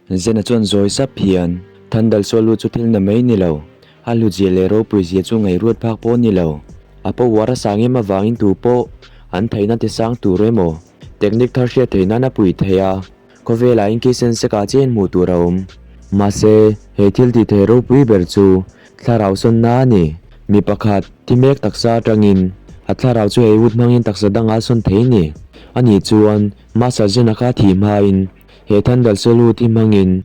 Zena chuan zawi sap hian, Thandal saw lut chu thil na mai ni lo, a hlutzia leh ropuizia chu ngaihruat phak pawh ni lo. A power a sang em avangin tu pawh an theihna ti sang tur emaw, technique thar hriat theih nan a pui thei a, khawvelah in khi sensek ah chiah in hmuh tur a awm. Mahse, he thil tih theih ropui ber chu thlarau sawnna a ni. Mi pakhat, thi mek taksa atangin a thlarau chu ei ut hmangin taksa dangah a sawn thei ni. Anih chuan, Master Zena kha thih hmain He Thandal saw lut hi hmangin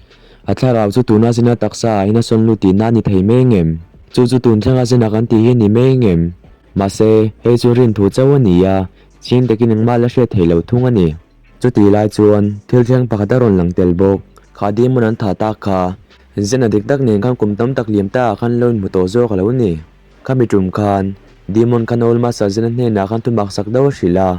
a thlarau chu tuna zina taksa ah hian a sawn lut tihna a ni thei mai ngem? Chu chu tun thlenga zina kan tih hi a ni mai ngem? Mahse, hei chu rin thu chauh a ni a, ching takin engmah la hriat theih loh thung a ni. Chutih lai chuan thil thleng pakhat a rawn lang tel bawk. Kha demon an thah tak kha zena dik tak nen khan kum tam tak liam ta ah khan lo inhmu tawh zawk a lo ni. Khami tum khan demon khan Old Master Zena hnenah khan thumak sak deuh a hrilh a.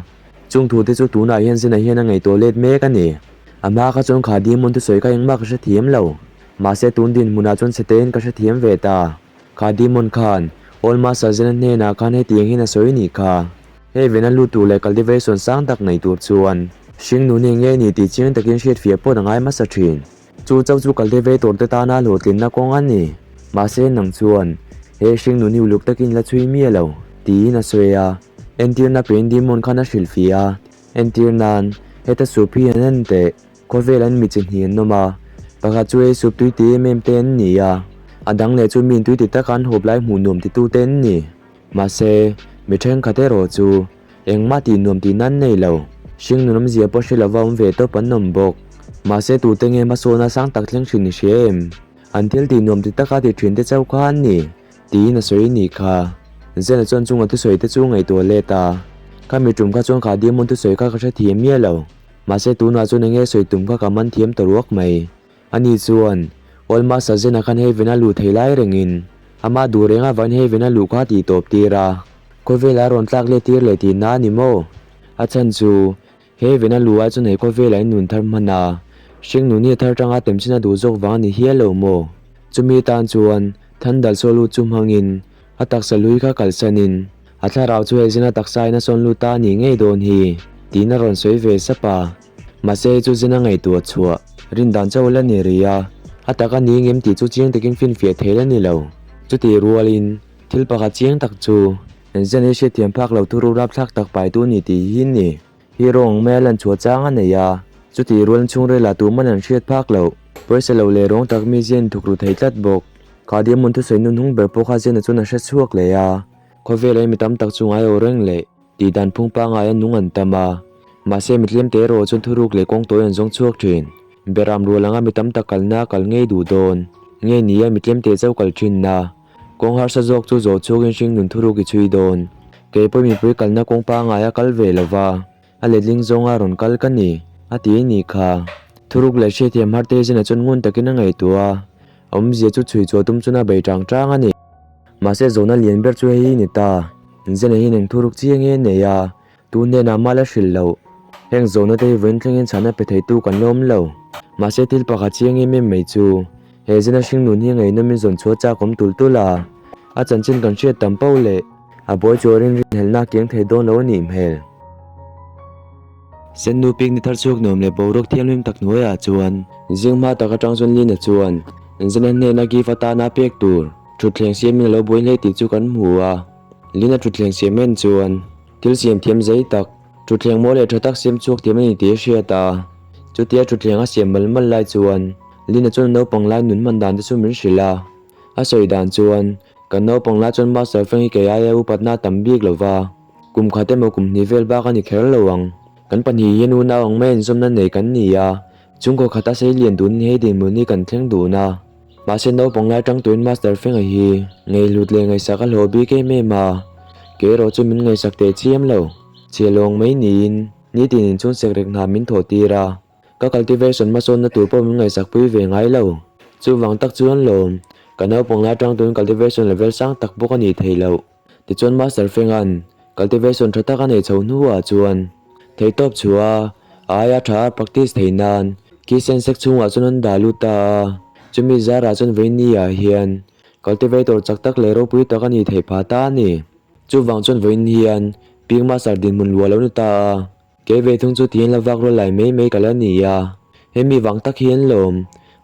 Chung thu te chu tunah hian Zena hian a ngaihtuah let mek a ni. A hma kha chuan kha demon thusawi kha engmah ka hrethiam lo. Mahse tun dinhmunah chuan chhe tein ka hrethiam ve ta. Kha demon khan Old Master Zena hnenah khan hetiang hian a sawi nih kha. Hei vena lut tur leh cultivation sang tak nei tur chuan hringnun hi nge ni tih chiang takin hriatfiah pawh a ngai hmasa thin. Chu chauh chu cultivator te tana hlawhtlinna kawng a ni. Mahse nang chuan he hringnun hi uluk takin la chhui miah lo, tiin a sawi a. Entirna pein demon khan a hrilhfih a. Entir nan, heta sup hi an en teh, khawvel an mi chi hnih an awm a. Pakhat chu ei sup tui ti em em te an ni a, a dang leh chu miin tui ti taka an hawp lai hmuh nuam ti tu te an ni. Mahse, mi thenkhat erawh chu Engmah tih nuam tih nan nei lo. Hringnun awmzia pawh hre lova awm ve tawp an awm bawk. Mahse tute nge hmasawna sang tak thleng thin i hria em? An thil tih nuam ti taka ti thin te chauh kha an ni, tiin a sawi ni kha. Zena chuan chunga thusawi te chu ngaihtuah let a. Khami tum kha chuan kha Demon thusawi kha ka hrethiam miah lo. Mahse tunah chuan enge sawi tum kha ka man thiam ta ruak mai. Ani chuan, Old Master Zena khan Heaven a luh thei lai rengin, amah duh reng avangin Heaven a luh kha a tih tawp tir a, khawvel a rawn tlak let tir leh tihna a ni maw? A chhan chu, Heaven a luh ai chuan he khawvelah in nun thar hman a, hringnun hi a thar tanga temchin a duh zawk vang a ni hial lo maw? Chumi tan chuan, Thandal saw lut chu hmangin, a taksa lui kha kalsanin, a thlarau chu he Zena taksa in a sawn lut ta a nih ngei dawn hi, tiin a rawn sawi ve sap a. Mahse hei chu Zena ngaihtuah chhuah rin dan chauh la ni rih a, a tak a ni ngem tih chu chiang takin finfiah theih la ni lo. Chutih rualin thil pakhat chiang tak chu Zena hi hriatthiam phak lo thuru rapthlak tak paitu a ni tih hi ni. Hero ang mai a lan chhuah chang a nei a, chutih rualin chhungril ah tuman an hriat phak loh. Pawisa lo leh rawng tak mi Zen thukru thei tlat bawk. Kha Diamond thusawi nun hnung ber pawh kha Zena chuan a hre chhuak leh a, khawvel ah mi tam tak chu ngai aw reng leh. Tih dan phung pangaia nung an tam a, mahse mi tlemte erawh chuan thuruk leh kawng tawi an zawng chhuak thin. Beram rual anga mi tam tak kalna a kal ngei duh dawn. Nge ni a mi tlemte chauh kal thinna. Kawng harsa zawk chu zawh chhuakin hringnun thuruk i chhui dawn. Kei pawh mipui kalna kawng pangaia kal ve lova, a letling zawnga rawn kal ka ni, a ti a nih kha. Thuruk leh hriatthiam har te zina chuan ngun takin a ngaihtuah a, awmzia chu chhui chhuah tum chuan a bei tang tang a ni. Mahse zawhna lian ber chu hei hi ni ta. Zena hian eng thuruk chiang nge nei a, tu hnenah mah la hrilh loh. Heng zawhna te hi vawiin thlengin chhana pe theitu kan la awm lo. Mahse thil pakhat chiang em em mai chu, he Zena hringnun hi ngaihnawmin zawn chhuah chak awm tulh tulh a, a chanchin kan hriat tam poh leh a buai chu a rinrinhelna a kiang thei dawn lo a nih hmel. Sennu pik ni thar chhuak nuam leh boruak thianghlim tak hnuaiah chuan zing hma tak atang chuan Lina chuan Zena hnena gift atana pek tur thutthleng siamin a lo buai hle tih chu kan hmu a. Lina thutthleng siam en chuan thil siam thiam zei tak, thutthleng mawi leh tha tak siam chhuak thiam a ni tih a hriat a. Chutia thutthleng a siam mal mal lai chuan Lina chuan naupang lai nun hman dan te chu min hrilh a. A sawi dan chuan kan naupang lai chuan Master Feng hi kei aia upatna a tam bik lo va. Kum khat emaw kum hnih vel bak a ni kher lo ang. Kan pahnih hian unau ang mai inzawmna nei kan ni a, chungkaw khat a sei lian dunin hei dinhmun hi kan thleng dun a. Mahse naupang lai tang tuin Master Fenga hi ngaihhlut leh ngaihsak a hlawh bik em em a, kei erawh chu min ngaihsak teh chiam lo. Chhialawng mai niin nitin inchhung sekrek hna min thawh tir a. Ka cultivation hmasawnna tur pawh min ngaihsak pui ve ngai lo. Chuvang tak chuan lawm, ka naupang lai tang tuin cultivation level sang tak bawk a nih theih loh. Tichuan Master Fenga'n cultivation tha tak a nei chho hnuah chuan theihtawp chhuah a aia tha a practice theih nan khi sensek chhungah chuan an dah lut ta a. Chumi zarah chuan vawiin hian cultivator chak tak leh ropui tak a nih theih phah ta a ni. Chuvang chuan vawiin hian Ping Master dinhmun luah lo ni ta a. Kei ve thung chu tihian la vak rual lai mai mai ka la ni a, hemi vang tak hian lawm.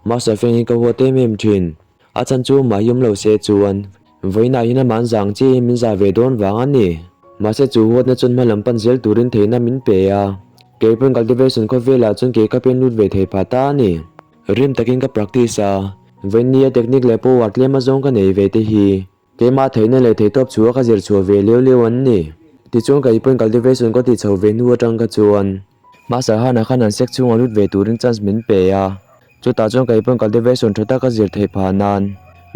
Master Feng hi ka huat em em thin. A chhan chu mah hi awm lo se chuan vawiinah hian amah an zang chiahin min zah ve dawn vang a ni. Mahse chu huatna chuan hma lam pan zel turin theihna min pe a. Kei pawn cultivation khawvelah chuan kei ka pen lut ve thei phah ta a ni. Rim takin ka practice a, vawiinni a technique leh power tlem azawng ka nei ve te hi. Keimah theihna leh theihtawp chhuah ka zir chhuah ve leu leu an ni. Tichuan ka ipawhin cultivation ka ti chho ve hnu atang kha chuan Master Hana khan an sek chhungah lut ve turin chance min pe a. Chutah chuan ka ipawhin cultivation tha tak ka zir theih phah nan.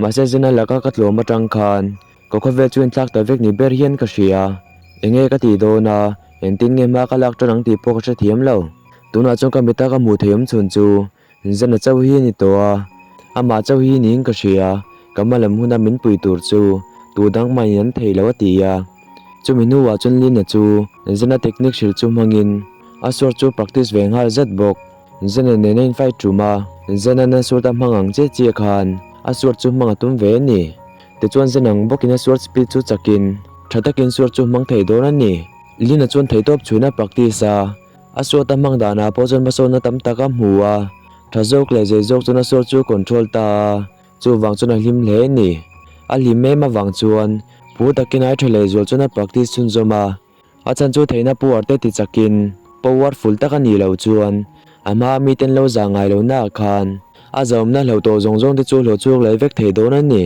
Mahse zina laka ka tlawm atang khan ka khawvel chu inthlak ta vek ni ber hian ka hria. Enge ka tih dawn a, engtin nge hma ka lak tan ang tih pawh ka hrethiam lo. Tunah chuan ka mita ka hmuh theih awm chhun chu Zana chauh hi a ni tawh a, amah chauh hi niin ka hria, ka hma lam huna min pui tur chu tu dang hmain an thei lo a ti a. Chumi hnuah chuan Lina chu Zana technique hrilh chu hmangin a sword chu practice ve nghal zat bawk. Zana nen a infight tum a, Zana'n a sword a hmang ang chiah chiah khan a sword chu hmang a tum ve a ni. Tichuan Zana ang bawkin a sword speed chu chakin tha takin sword chu hmang thei dawn a ni. Lina chuan theihtawp chhuina practice a. A suata hmang danah pawh chuan hmasawnna tam tak a hmu a, tha zawk leh zei zawk chuan a suat chu a control ta a, chuvang chuan a hlim hle a ni. A hlim em avang chuan phu takin ai tha leh zual chuan a practice chhunzawm a, a chhan chu theihna puar te ti chakin powerful tak a nih loh chuan a hmaa miten lo zah ngai lohnaah khan a zahawmna hlauh tawh zawng zawng te chu hlawh chhuak leh vek thei dawn a ni.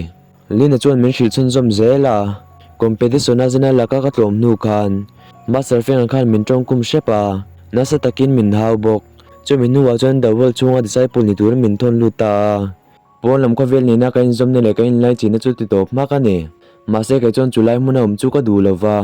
Lina chuan min hrilh chhunzawm zel a, competition a zina laka ka tlawm hnu khan Master Feng-a khan min tawngkhum hrep a, nasa takin min hau bawk. Chumi hnuah chuan The World chhunga disciple ni turin min thawn lut ta a. Pawn lam khawvel nena ka inzawmna leh ka inlaichihna chu ti tawp hmak a ni. Mahse kei chuan chulai hmuna awm chu ka duh lo va,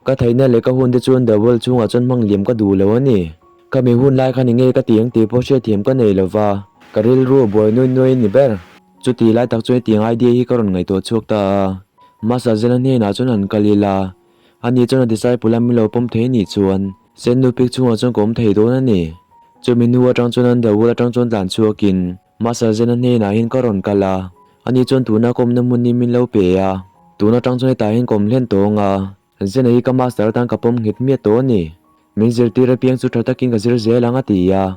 ka theihna leh ka hun te chuan The World chhungah chuan hmang liam ka duh lo a ni. Ka mi hun lai khan enge ka ti ang tih pawh hriatthiam ka nei lo va, ka rilru a buai nuai nuai a ni ber. Chuti lai tak chuan hetiang idea hi ka rawn ngaihtuah chhuak ta a, Master Zena hnenah chuan han kal ila, ani chuan a disciple a min lo pawm thei anih chuan Sennu pik chhungah chuan ka awm thei dawn a ni. Chumi hnu atang chuan Underworld atang chuan tlan chhuakin Master Zena hnenah hian ka rawn kal a, ani chuan tuna ka awmna hmun hi min lo pe a, tun atang chuan hetah hian ka awm hlen tawng a, Zena hi ka master atan ka pawm nghet miah tawh a ni. Min zirtir apiang chu tha takin ka zir zel ang a ti a.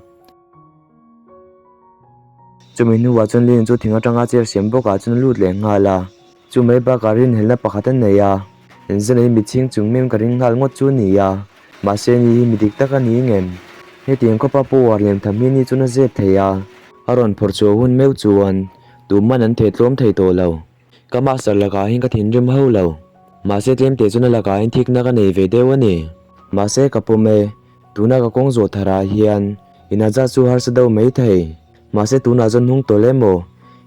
Chumi hnuah chuan Lin chu thing atanga chair siam bawkah chuan a lut leh nghal a. Chu mai bakah rinhelna pakhat a nei a. Zena hi mitchhing chung mem ka ring nghal ngawt chu a ni a. Mahse ni hi mi dik tak a ni ngem. Hetiang khawpa power lem tham hi ni chuan a zep thei a. A rawn phawrh chhuah hun meuh chuan tuman an theh tlawm thei tawh lo. Ka master lakah hian ka thinrim ho lo. Mahse tlem teh chuan a lakah hian thikna ka nei ve deuh a ni. Mahse ka pawm e, tuna ka kawng zawh tharah hian in a zat chu harsa deuh mai thei. Mahse tunah chuan hnung tawlh emaw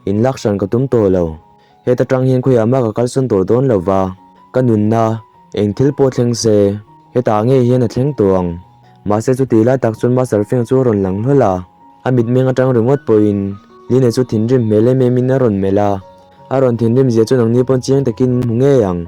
in lak hran ka tum tawh lo. Heta tang hian khawiah mah ka kalsawn tawh dawn lo va, ka nunna eng thil pawh thleng se hetah ngei hian a thleng tawh ang. Mahse chuti lai tak chuan master feng chu a rawn lang hlawl a. A mitmeng atang ringawt pawhin Lina chu thinrim hmel em em in a rawn melh a, a rawn thinrim zia chu nangni pawn chiang takin in hmu ngei ang.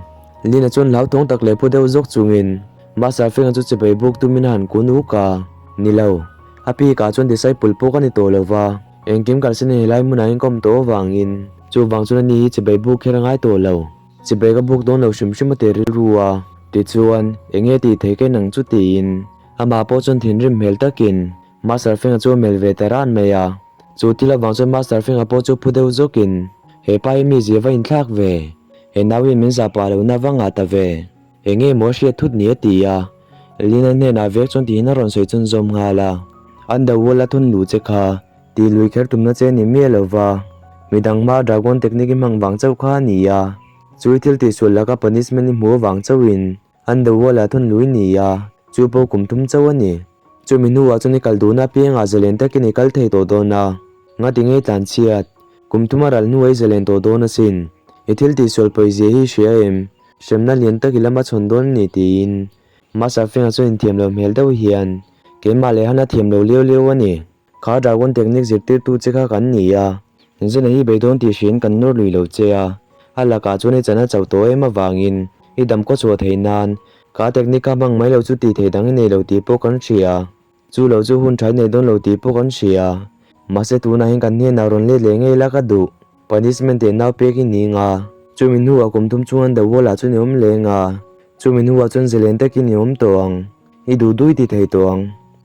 Lina chuan hlauthawng tak leh phu deuh zawk chungin Master Fenga chu chibai buk tumin a han kun uk a, Ni lo, a pik ah chuan disciple pawh ka ni tawh lo va, engkim kalsan in helai hmunah hian ka awm tawh avangin chuvang chuan ani hi chibai buk kher a ngai tawh lo. Chibai ka buk dawn lo hrim hrim a ti rilru a, tichuan enge tih theih ka inang chu tiin amah pawh chuan thinrim hmel takin Master Fenga chu a melh ve ta ran mai a. Chu thil avang chuan Master Fenga pawh chu phu deuh zawkin, He pa hi mi zia va inthlak ve. He nau hian min zah pah lohna va ngah ta ve. Eng nge maw a hriat thut ni a ti a. Lina hnenah vek chuan tihin a rawn sawi chun zawm nghal a. Underworld a thun luh che kha tih lui kher tumna che ni miah lo va. Midang hmaa Dragon technique i hmang vang chauh kha a ni a. Chu i thil tihsual laka punishment i hmuh avang chauhin Underworld ah thun lui ni a, chu pawh kum thum chauh a ni. Chumi hnuah chuan i kal duhna apiangah zalen takin i kal thei tawh dawn a, ngati ngei tlan chhiat. Kum thum a ral hnuah i zalen tawh dawn asin. I thil tihsual pawizia hi i hria em? Hremna lian tak i lama chhawn dawn a ni tiin Master Feng-a chuan inthiam lo hmel deuh hian keimah leh han a thiam lo liau liau a ni. Kha Dragon Technique zirtirtu che kha kan ni a, Zena hi beidawn tih hriain kan nawr lui lo che a, a lakah chuan i chan a chauh tawh em avangin i dam khaw chhuah theih nan kha technique kha hmang mai lo chu tih theih dang i nei lo tih pawh kan hria. Chu lo chu hun tha i nei dawn lo tih pawh kan hria. Mahse tunah hian kan hnenah rawn let leh ngei la ka duh. Punishment teh nau pek i ni nga. Chumi hnuah kum thum chunga The Wall ah chuan i awm leng a, chumi hnuah chuan zalen takin i awm tawh ang. I duh duh i ti thei tawh ang.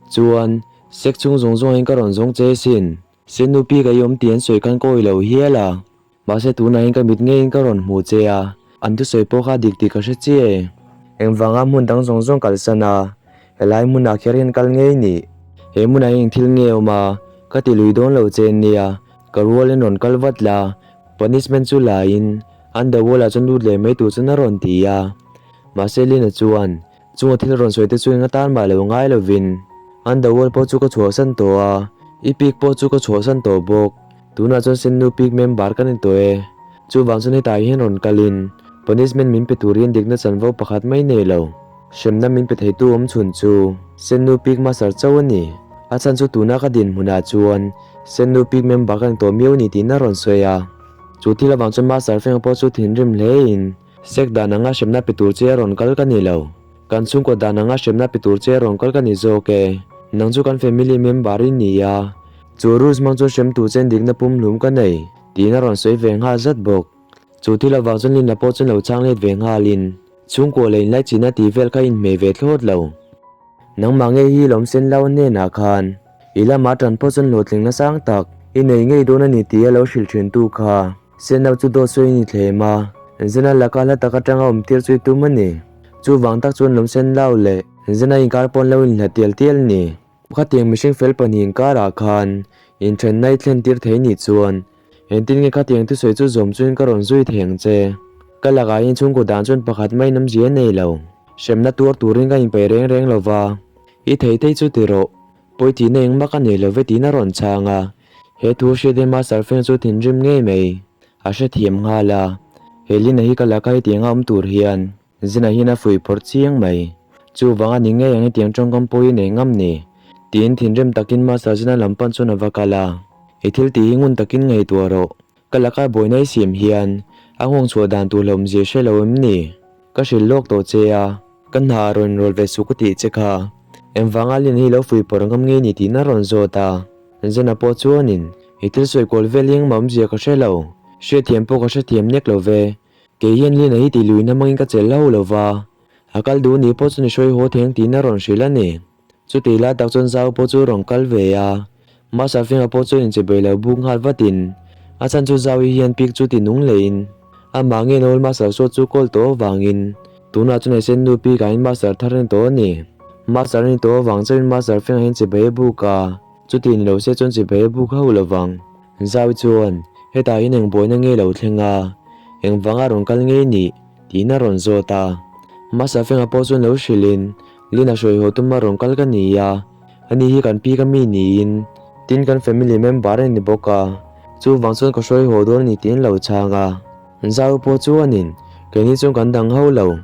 Chuan, Sek chhung zawng zawngin ka rawn zawng che sin. Sennu pi ka i awm tih an sawi khan ka awih lo hial a. Mahse tunah hian ka mit ngeiin ka rawn hmu che a, an thusawi pawh kha dik tih ka hre chiah e. Engvanga hmun dang zawng zawng kalsan a, helai hmunah kher hian kal ngei nih? He hmunah hian engthil nge awm a, ka ti lui dawn lo che nia, ka rualin rawn kal vat la, punishment chu la in underworld ah chuan lut leh mai tur chuan a rawn ti a. Mahse Lina chuan Chunga thil rawn sawi te chu eng atan mah lo ngai lovin Underworld pawh chu ka chhuahsan tawh a, i peak pawh chu ka chhuahsan tawh bawk. Tunah chuan Sennu peak member ka ni tawh e. Chuvang chuan hetah hian rawn kalin punishment min pe tur hian dikna chanvo pakhat mai nei lo. Hremna min pe theitu awm chhun chu Sennu peak master chauh a ni. A chhan chu tuna ka dinhmunah chuan Sennu peak member ka ni tawh miau ni tiin a rawn sawi a. Chu thil avang chuan Master Feng pawh chu thinrim hlein Sek dan anga hremna pe tur che a rawn kal ka ni lo. Kan chhungkaw dan anga hremna pe tur che a rawn kal ka ni zawk e. Nang chu kan family member i ni a. Chu rules hmang chuan hrem tur chen dikna pumhlum ka nei, tiin a rawn sawi ve nghal zat bawk. Chu thil avang chuan Linda pawh chuan lo chhang let ve nghalin, chhungkaw leh inlaichina tih vel kha inhmeh ve thlawt lo. Nangmah ngei hi lawm sen lo hnenah khan i lamah tan pawh chuan hlawhtling na sang tak i nei ngei dawn a ni tih a lo hrilh thin tu kha Senau chu dawt sawi i ni thlem a, Zena laka hla tak atanga awm tir chu i tum a ni. Chuvang tak chuan lawm sen lo leh Zena inkar pawn lo inhlat tial tial a ni. Khatiang mihring fel pahnih inkarah khan inthenna i thlen tir thei nih chuan Engtin nge khatiang thusawi chu zawm chuin ka rawn zui thei ang che? Ka lakah hian chhungkaw dan chuan pakhat mai nawmzia a nei lo. Hremna tuar turin ka inpeih reng reng lo va, i thei thei chu ti rawh. Pawi tihna engmah ka nei lo ve tiin a rawn chhang a. He thu hriat hian Master Feng chu thinrim ngei mai. A hrethiam nghal a. He Lina hi ka laka hetianga awm tur hian Zina hian a fuih phawrh chiang mai. Chuvang a ni ngei ang hetiang tawngkam pawh hi nei ngam ni? Tiin thinrim takin Master Zina lam pan chuan a va kal a. I thil tih hi ngun takin ngaihtuah rawh. Ka laka buaina i siam hian a nghawng chhuah dan tur hlawmzia hre lo em ni? Ka hrilh lawk tawh che a, ka hna a rawn rawl ve suh ka tih che kha. Engvanga Lin hi lo fuih pawrh ngam nge ni tiin a rawn zawt a. Zena pawh chuanin i thil sawi kual vel hi engmah awmzia ka hre lo. Hriatthiam pawh ka hrethiam nek lo ve. Kei hian Lina hi tih luihna hmangin ka chelh ho lo va, a kal duh ni pawh chuan i hruai haw thei ang tiin a rawn hrilh a ni. Chutih lai tak chuan Zau pawh chu a rawn kal ve a, Master Finga pawh chuan inchebei lo buk nghal vatin a chhan chu Zau hi hian pik chu ti nung leiin amah nge Noel Master saw chu kawl tawh avangin tunah chuan hei sen nu pik ah hian Master thar a ni tawh a ni. Master a ni tawh avang chuan Master Finga hian chebei a buk a, chuti ni lo se chuan chebei a buk ho lovang. Zau chuan, Hetah hian eng buaina nge lo thleng a? Engvanga rawn kal nge nih? tiin a rawn zawt a. Hmasa fenga pawh chuan lo hrilhin, Lina hruai haw tuma rawn kal ka ni a, ani hi kan pi ka mi niin, tin kan family member a ni bawk a, chuvang chuan ka hruai haw dawn a ni tiin lo chhang a. Zau pawh chuanin, Keini chuan kan dang ho lo.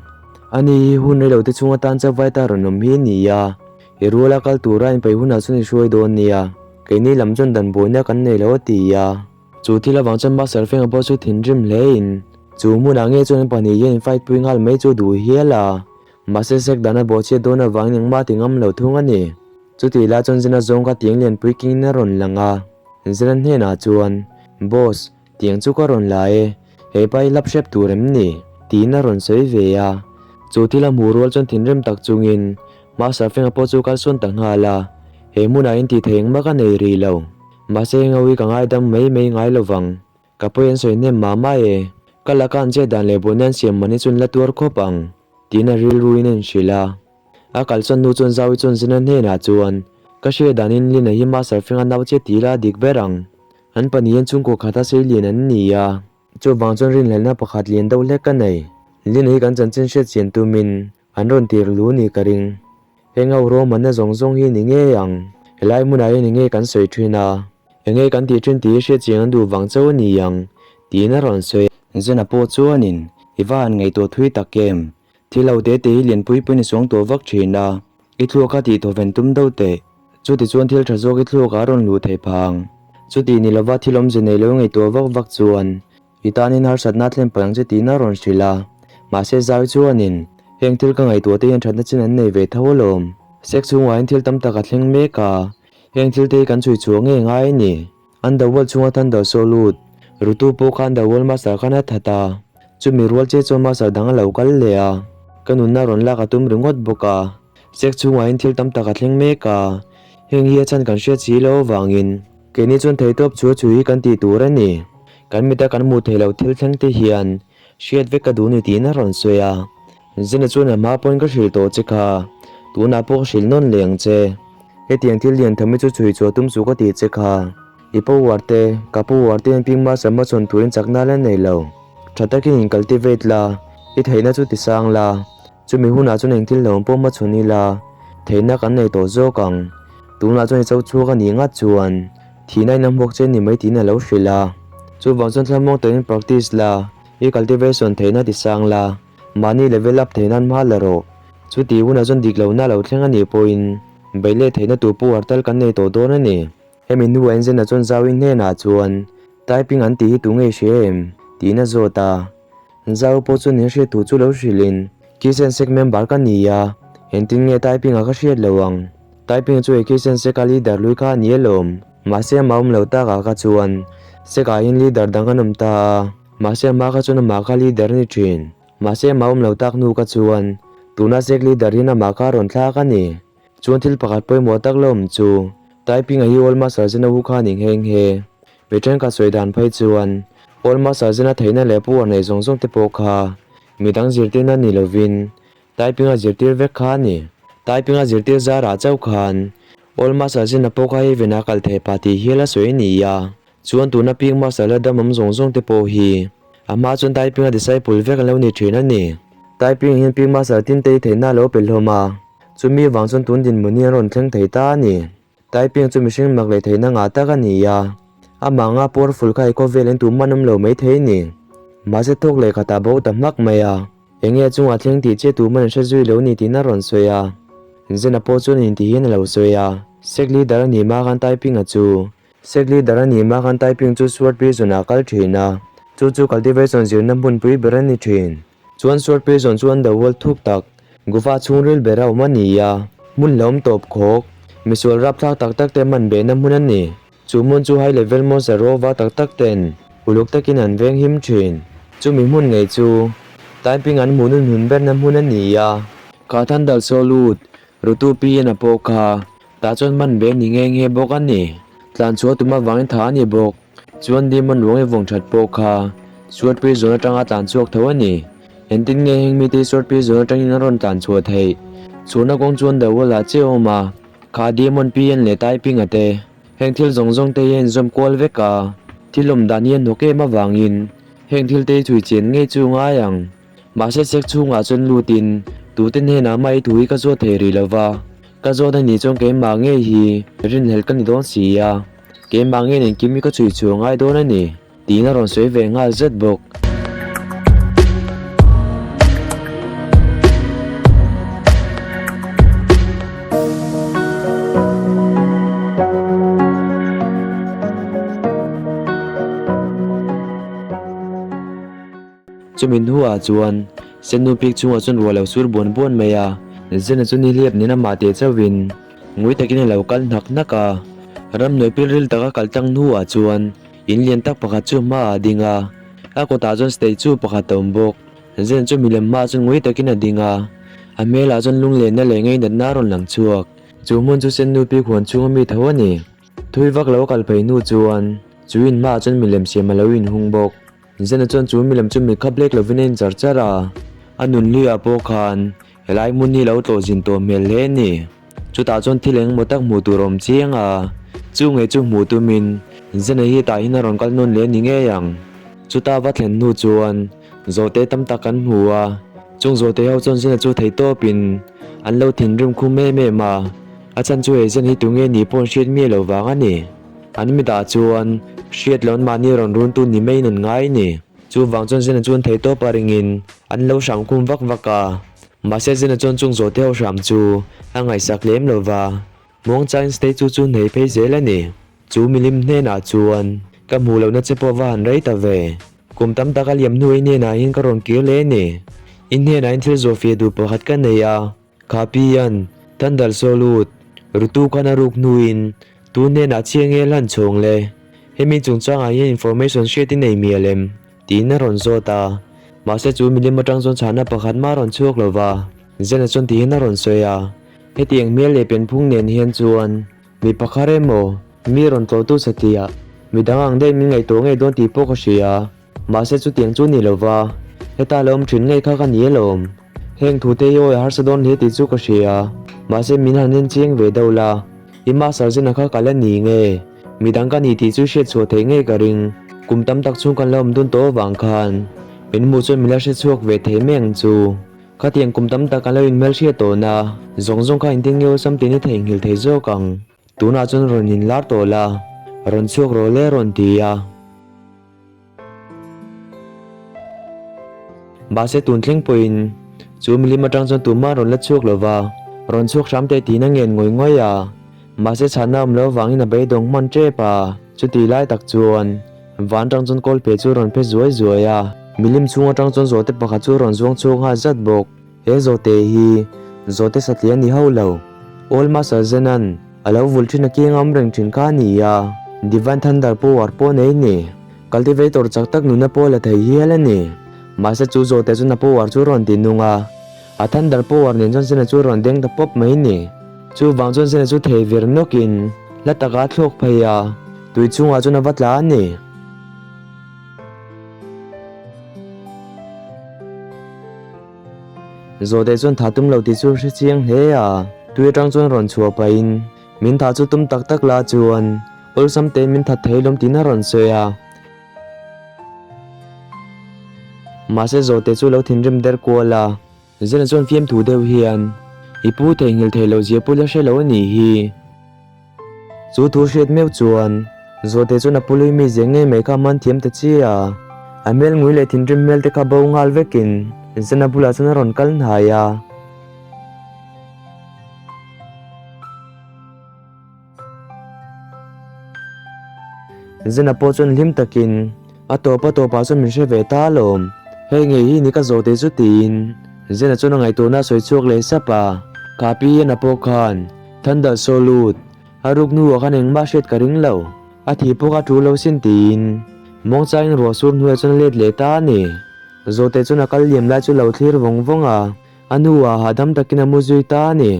Ani hi hun rei lo te chhung atan chauh vaita rawn awm hi a ni a, i ruala kal tura inpeih hunah chuan i hruai dawn nia. Keini lam chuan dan buaina kan nei lo a ti a. Chu thil avang chuan Master Fenga pawh chu thinrim hlein chu hmunah nge chuan an pahnih hian in fight pui nghal mai chu a duh hial a. Mahse sek dan a bawhchhiat dawn avangin engmah a ti ngam lo thung a ni. Chutih lai chuan Zena zawng kha tiang lianpui kingin a rawn lang a. Zena hnenah chuan, Boss, tiang chu ka rawn la e, he pa hi lap hrep tur em ni? tiin a rawn sawi ve a. Chu thil a hmuh rual chuan thinrim tak chungin Master Fenga pawh chu kalsawn ta nghal a, he hmunah in tih theih engmah ka nei rih lo. Mahse Ngawi ka ngaidam mai mai ngai lo vang. Ka pawi an sawi hnem mah mah e. Ka laka an chet dan leh buaina an siam man hi chuan la tuar khawp ang, tiin a rilru in a inhrilh a. A kalsawn hnu chuan Zawi chuan Zena hnenah chuan, Ka hriat danin Lina hi Master Fenga nau che ti ila a dik ber ang. An pahnih hian chhungkaw khata sei lian an ni a. Chuvang chuan rinhlelhna pakhat lian deuh hlek ka nei. Lina hi kan chanchin hriat chian tumin An rawn tir lu ni ka ring. Heng ho ruahmanna zawng zawng hi ni ngei ang. Helai hmunah hian enge kan sawi thin a, enge kan tih thin tih hi hriat chiang an duh vang chauh a ni ang, tiin a rawn sawi. Zena pawh chuanin, I va han ngaihtuah thui tak em? Thil ho te te hi lianpui pawhin i suang tuah vak thin a, i thluak a tih thawven tum deuh teh. Chutichuan thil tha zawk i thluak ah a rawn luh theih phah ang. Chuti ni lova thil awmze nei lo ngaihtuah vak vak chuan I tanin harsatna thlen palh ang che tiin a rawn hrilh a. Mahse Zai chuanin, Heng thil ka ngaihtuah te hian thatna chin an nei ve tho alawm. Sex chhungah hian thil tam tak a thleng mek a, heng thil te hi kan chhui chhuah ngei ngai a ni. Underworld chhunga Thunder saw lut Rutu pawh kha Underworld Master khan a that a, chumi rual che chuan Master dang a lo kal leh a, ka nunna rawn lak a tum ringawt bawk a. Sex chhungah hian thil tam tak a thleng mek a, heng hi a chhan kan hriat si lo avangin. Keini chuan theitawp chu chu hi kan tih tur a ni. Kan mita kan hmuh theih loh thil thleng te hian hriat vek ka duh ni tiin a rawn sawi a. Zena chuan a hma pawhin ka hrilh tawh che kha, tunah pawh ka hrilh nawn leh ang che. Hetiang thil lian tham hi chu chhui chhuah tum suh ka tih che kha. I power te, ka power te hian ping master hmachhawn turin chakna la nei lo. Tha takin in cultivate la, i theihna chu ti sang la. Chumi hunah chuan engthil hlauhawm pawh hmachhawn ila, theihna kan nei tawh zawk ang. Tunah chuan i cho chhuak a nih ngat chuan thihna in a hmuak che ni mai tiin a lo hrilh a. Chuvang chuan thlamuang takin practice la, i cultivation theihna ti sang la, mahni level up theih nan hma la rawh. Chuti hunah chuan dik lohna a lo thleng a nih pawhin beih leh theihna tur power tal kan nei tawh dawn a ni. Hemi hnuah Enzen-a chuan Zauin hnenah chuan typing an tih hi tu nge hria em? tiin a zawt a. Zau pawh chuan in hriat thu chu lo hrilhin, Kitchen sec member ka ni a, engtin nge typing a ka hriat lo ang? Typing chu he kitchen sec a leader lui kha a ni alawm. Mahse amah awm lo takah kha chuan sec ah hian leader dang an awm ta a, mahse amah kha chuan amah kha leader a ni thin. Mahse amah awm lo tak hnu kha chuan tuna sec leader hian amah kha a rawn thlak a ni. Chuan thil pakhat pawimawh tak la awm chu typing a hi Old Master Zena hu kha a ni nghe nghe. Mi thenkhat sawi dan phei chuan Old Master Zena theihna leh power nei zawng zawng te pawh kha midang zirtirna ni lovin typing a zirtir vek kha a ni. Typing a zirtir zarah chauh khan Old Master Zena pawh kha heaven a kal thei pah tih hial a sawi a ni a. Chuan tuna Pink Master la dam awm zawng zawng te pawh hi a hma chuan typing a disciple vek an lo ni thin a ni. Typing hian Pink Master tin te hi theihna a lo pe hlawm a, chumi vang chuan tun dinhmun hi an rawn thleng thei ta a ni. Typing chu mihring mak leh theihna ngah tak a ni a, amah anga powerful kha i khawvel in tumah an awm lo mai thei a ni. Mahse thawk leh khatah bo ta hmak mai a, eng nge a chungah thleng tih chiah tumah an hre zui lo ni tiin a rawn sawi a. Zena pawh chuan intih hian a lo sawi a, Sect leader a nih hma khan Typing-a chu Sect leader a nih hma khan Typing chu Sword Prison ah a kal thin a, chu chu cultivation zirna hmunpui ber a ni thin. Chuan Sword Prison chu underworld thuk tak, Gufa chhungril ber a awm a ni a, hmun hlauhawm tawp khawk, misual rapthlak tak tak te man behna hmun a ni. Chu hmun chu high level monster rawva tak tak ten uluk takin an veng him thin. Chumi hmun ngei chu Typing an hmuh nun hun berna hmun a ni a. Kha Thandal saw lut, Rutu PN a pawh kha tah chuan man ve ni nghe nghe bawk a ni. Tlan chhuah tum avangin tha a ni bawk. Chuan Demon ruang i vawng that pawh kha Sword Prison atanga tlan chhuak tho a ni. Engtin nge heng mite hi Sword Prison atangin an rawn tlan chhuah theih? Chhuahna kawng chuan The Wall ah chiah a awm a, kha Demon PN leh Typing a te. Heng thil zawng zawng te hi a inzawm kual vek a, thil awm dan hi a hnawk em avangin heng thil te hi chhui chian ngei chu ngai ang. Mahse sek chhungah chuan lutin tute hnenah mah i thu hi ka zawt thei rih lo va, ka zawt a nih chuan keimah ngei hi rinhlelh ka ni dawn si a, keimah ngei nen kim hi ka chhui chhuah ngai dawn a ni tiin a rawn sawi ve nghal zet bawk. Chumi hnuah chuan Sennu pik chungah chuan ruah lo sur buan buan mai a, Zena chu nihliap nen amah teh chauhin ngui takin a lo kal hnak hnak a. Ramhnuai pilril taka kal tlang hnuah chuan in lian tak pakhat chu hmaah a ding a, a kawtah chuan statue pakhat a awm bawk. Zena chu milem hmaah chuan ngui takin a ding a, a hmelah chuan lunglenna leh ngeinatna a rawn lang chhuak. Chu hmun chu Sennu pik huan chhunga mi tho a ni. Thui vak lo a kal phei hnu chuan chu in hmaah chuan milem siam a lo inhung bawk. Zena chuan chu milem chu mit khap lek lovin a en char char a, a nun hluiah pawh khan helai hmun hi lo tlawh zin tawh hmel hle a ni. Chutah chuan thil eng emaw tak hmuh tur a awm chiang a, chu ngei chu hmuh tumin Zena hi tah hian a rawn kal nawn leh a ni ngei ang. Chuta va thlen hnu chuan zawhte tam tak kan hmu a, chung zawhte ho chuan Zena chu thei tawpin an lo thinrim khum em em a, a chhan chu he Zena hi tunge nih pawh an hriat miah lo vang a ni. An mitah chuan hriat loh an mahni rawn runtu ni maiin an ngai a ni. Chuvang chuan Zena chuan thei tawp a ringin an lo hram khum vak vak a. Mahse Zena chuan chung zawh te ho hram chu a ngaihsak lem lo va, muangchangin statue chu hnei phei zel a ni. Chu milim hnenah chuan ka hmuh lohna che pawh va han rei ta ve. Kum tam tak a liam hnu i hnenah hian ka rawn kir leh a ni. I hnenah hian thil zawh fiah duh pakhat ka nei a. Khapian, Thandal Sawlut, Rutu khan a ruk hnuin tu hnenah chiah nge hlan chhawng le? Hemi chungchangah hian information hriat i nei mial em? tiin a rawn zawt a. Mahse chu milim atang chuan chhahna pakhat mah a rawn chhuak lo va, Zena chuan tihian a rawn sawi a, Hetiang hmel leh pianphung nen hian chuan mi pakhat emaw? Mi rawn tlawhtu satliah, midang ang daih min ngaihtuah ngei dawn tih pawh ka hria. Mahse chutiang chu ni lova, heta lo awm thin ngei kha ka ni alawm. Heng thute hi awi a harsa dawn hle tih chu ka hria. Mahse min han en chiang ve deuh la, i master zina kha ka la ni nge? Midang ka ni tih chu hriat chhuah theih ngei ka ring. Kum tam tak chhung kan la awm dun tawh avang khan min hmuh chuan min la hre chhuak ve thei mai ang chu. Khatiang kum tam tak kan lo inhmelhriat tawhna zawng zawng kha engtin nge awlsam tiin i theihnghilh thei zawk ang. Tunah chuan rawn inlar tawh la, rawn chhuak rawh le rawn ti a. Mahse tun thleng pawhin chu milim atang chuan tumah rawn la chhuak lo va, rawn chhuak hram teh tiin a ngen ngawih ngawih a. Mahse chhanna awm loh avangin a beidawng hman tep a, chutih lai tak chuan van atang chuan kawl phe chu a rawn phe zuai zuai a, milim chhung atang chuan zawhte pakhat chu a rawn zuang chhuak nghal zat bawk. He zawhte hi zawhte satliah a ni hauh lo. Old Master Zenan a lo vul thin a kiang awm reng thin kha a ni a, Divine Thunder power pawh nei ni. Cultivator chak tak nuna pawh la thei hial a ni. Mahse chu zawhte chuan a power chu rawn ti nung a, a Thunder power nen chuan Zena chu rawn deng ta pawp mai ni. Chuvang chuan Zena chu thei vir nawkin hla takah a thlawk phei a, tui chungah chuan a va tla a ni. Zawhte chuan tha tum lo tih chu hre chiang hle a, tui atang chuan rawn chhuah pahin min tha chu tum tak tak la chuan awlsam te min that thei lawm tiin a rawn sawi a. Mahse zawhte chu lo thinrim der kual a, Zena chuan fiamthu deuh hian i pu theihnghilh thei lo zia pawh la hre lo a nih hi. Chu thu hriat meuh chuan Zawhte chuan a pului mi zia ngei mai kha a man thiam ta chi a. A hmel ngui leh thinrim hmel te kha bo nghal vekin Zena bulah chuan a rawn kal hnai a. Zena pawh chuan hlim takin a tawp a tawpah chuan min hre ve ta alawm. Hei ngei hi ni ka Zawhte chu tiin Zena chuan a ngaihtuahna a sawi chhuak leh sap a. Kha pi Ena pawh khan Thunder Solute a ruk hnuah khan engmah hriat ka ring lo, a thi pawh kha tul lo sin tiin muangchangin ruah sur hnuaiah chuan a let leh ta a ni. Zawhte chuan a kal liam lai chu lo thlir vawng vawng a, a hnuah hahdam takin a mu zui ta a ni.